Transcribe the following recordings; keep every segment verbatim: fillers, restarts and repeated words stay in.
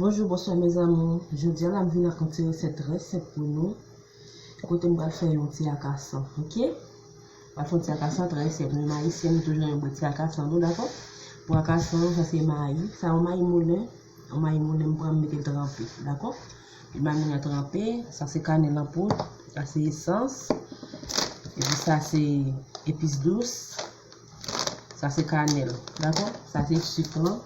Bonjou, bonswa mes amours. Jodi a la m vin ak yon ti resèt trè senp pou nou. Kote m pral fè yon ti akasan, oke? M pral fè yon ti akasan trè senp. Nou menm Ayisyen, nou toujou renmen bwè ti akasan nou, dakò? Pou akasan, sa se mayi. Sa yon mayi moulen. Yon mayi moulen, m pran, m mete l tranpe, dakò? Mayi moulen tranpe, sa se kanèl an poud, sa se esans, epi sa se epis dous. Sa se kanèl, dakò? Sa se sik lan.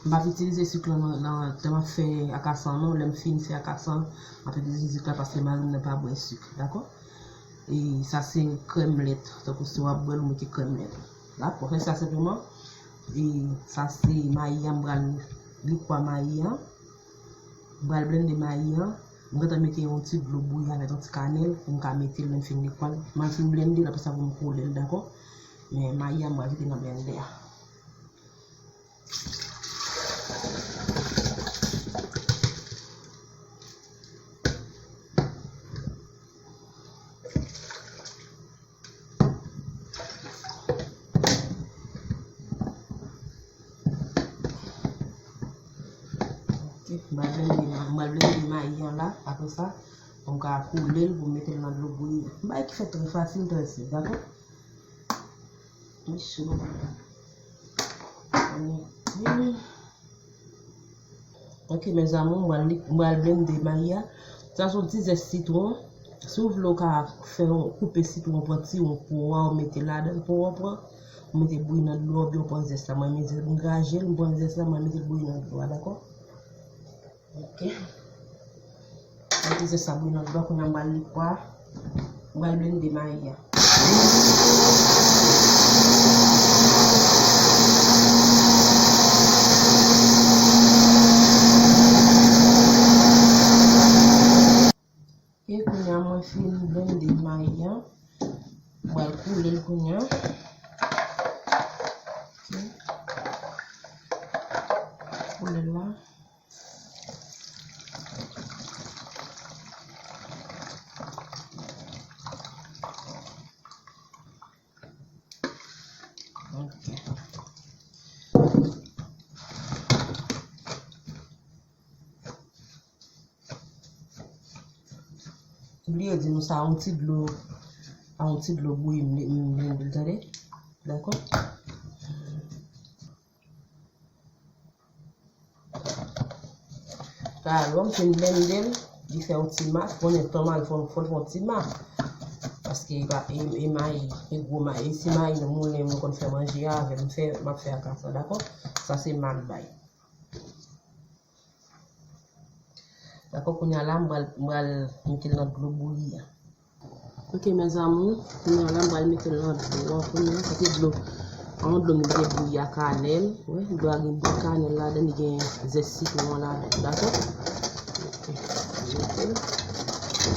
M p ap itilize sik lan nan, nan, lè m ap fè akasan non. Lè m fin fè akasan, m ap itilize sik la paske mari m nan pa bwè sik, dakò? E sa se krèm lèt. Tankou si w ap bwè l, ou mete krèm lèt. Dakò? Fè sa senpleman. E sa se mayi a, m pral likwa mayi a. M pral blende mayi an. M gentan mete yon ti dlo bouyi avèk yon ti kanèl pou m ka mete l lè m fin likwa l. M al fin blende l, apre sa pou m koule l, dakò? Men mayi a m pral kite nan blende a. Ok, m pral blende, m pral blende mayi an la, apre sa, pou m ka koule l, pou m mete l nan dlo bouyi. Yon bagay ki fèt trè fasil, trè senp, dakò? Li cho. Ok, mes amours, m pral li-, m pral blende mayi a. Sa se yon ti zès sitwon. Si w vle, w ka fè yon koupe sitwon, pran ti yon po a, w mete ladan l, po a w pran, w mete bouyi nan dlo a, oubyen w pran zès la. Mwen, men zès, m graje l, m pran zès la, mwen mete l bouyi nan dlo a, dakò? Ok. Mwen peze sa bouyi nan dlo a, kounye a m pral likwa, m pral blende mayi a. E kounye a mwen fin blende mayi a. M pral koule l kounye a. Ok. Koule l la. Ok. Bliye di nou sa, yon ti dlo, a yon ti dlo bouyi, m, m, m, tande? Dakò? Sa, lè m fin blende l, li fè yon ti mas. Konnen tan mal fò, fò l fè yon ti mas. Paske e pa, e, e mayi, e gwo mayi, e si mayi nou moulen, nou konn fè manje avè l, m fè, m ap fè akasan, dakò? Sa se mal bay. Dakò, kounye a la, m pral, m pral mete l nan dlo bouyi a. Ok, mes amours, kounye a la, m pral mete l nan dlo a kounye a. Sa se dlo, yon dlo m te bouyi a kanèl. Wi, dlo a gen bwat kanèl ladan, li gen zès sitwon ladan, dakò? Ok, mete l.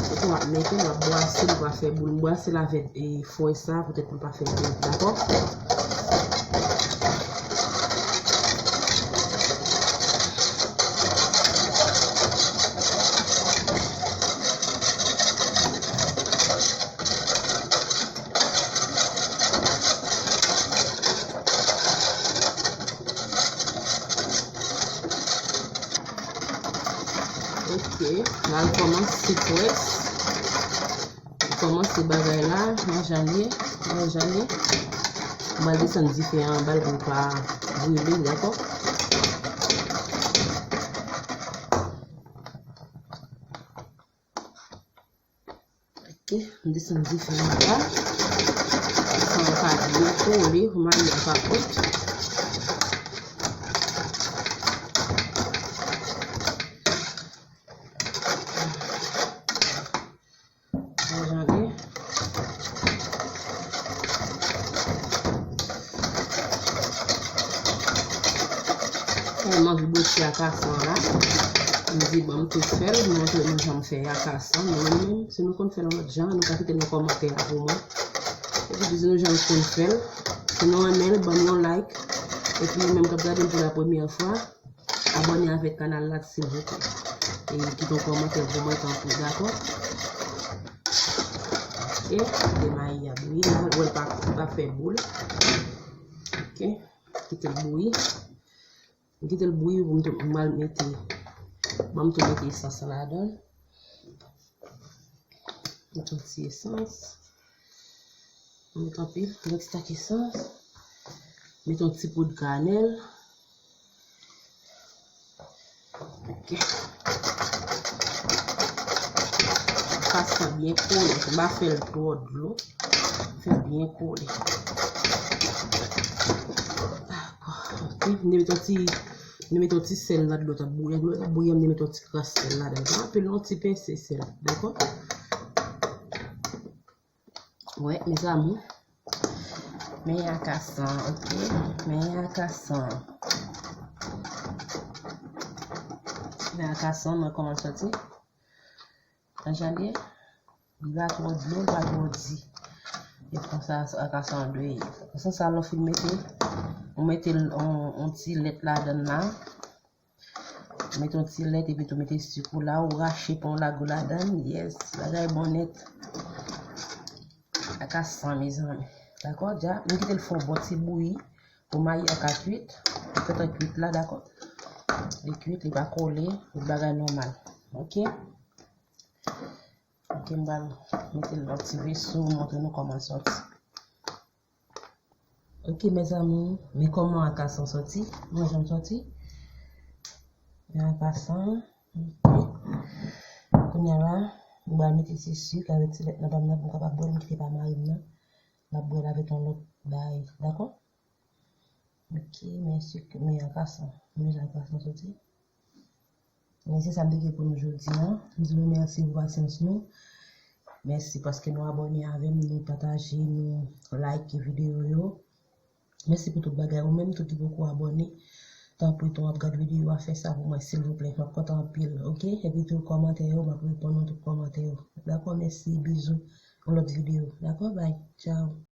Kote w ap mete l, w ap bwase l, w ap fè boul. M bwase l avèk, e, fwè sa, poutèt pou l pa fè boul, dakò? Ok, la l kòmanse près. Li kòmanse bagay la, manjane, manjane. M pral desann dife a anba l pou l pa brile, dakò? Ok, m desann dife a anba. San pa dlo kole, pou mayi a pa kwit. Manjane. Mwen anvi bwè ti akasan la. M di, ban m tou fè l, m montre nou jan m fè akasan. Nou menm, si nou konn fè l yon lòt jan, nou ka kite l nan kòmantè a pou mwen. Epi di nou jan nou konn fè l. Si nou renmen l, ban m yon like. Epi nou menm k ap gade m pou la premyè fwa, abòne avèk kanal la, silvouplè. E kite yon kòmantè pou mwen, tanpri, dakò? Ok, kite mayi a bouyi. Ou wè l pa, li pa fè boul. Ok, kite l bouyi. M kite l bouyi pou m tou, m al mete, ban m tou mete esans lan ladan l. Mete yon ti esans. Mete anpil, yon ti tak esans. Mete yon ti poud kanèl. Ok. Sa, sa byen kole. Fò pa fè l twò dlo. Fè l byen kole. Dakò. Ok. Nou mete yon ti, nou mete yon ti sèl nan dlo t ap bouyi. Dlo t ap bouyi an, nou mete yon ti kras sèl ladan. Pa anpil non, yon ti pense sèl. Dakò? Wè, mezanmi. Men akasan, ok? Men akasan. Men akasan, mwen kòman l soti. Nan jan l ye, li pa twò dlo, li pa twò di. E konsa, akasan an dwe ye. Konsa, sa, lè w fin mete, ou mete l, on, on ti lèt ladan l la. Mete yon ti lèt epi tou mete sik ou la, ou rache pon lago ladan l. Yes, bagay bon nèt. Akasan, mezanmi. Dakò, dja. M kite l fè yon bon ti bouyi pou mayi a ka kwit. Li gentan kwit la, dakò. Li kwit, li pa kole, tout bagay nòmal. Ok? Ok, m pral mete l nan ti veso, montre nou kòman l sòti. Ok, mezanmi, men kòman akasan sòti. Mwen jan l sòti. Men akasan. Ok. Kounye a la, m pral mete ti sik avèk ti lèt nan pa m nan pou m kapab bwè l, m kite pa mari m nan. M ap bwè l avèk yon lòt bagay. Dakò? Ok, men sik, men akasan. Men jan akasan sòti. Men se sa m te gen pou nou jodi a. M di nou mèsi pou pasyans nou. Mèsi paske nou abòne avè m, nou pataje, nou like videyo yo. Mèsi pou tout bagay. Ou menm tou ki poko abòne, tanpri tou w ap gad videyo a, fè sa pou mwen silvouplè. M ap kontan anpil, ok? Epi tou kòmantè yo, m ap reponn nou tout kòmantè yo. Dakò, mèsi, bizou. Yon lòt videyo. Dakò, bye. Tchao.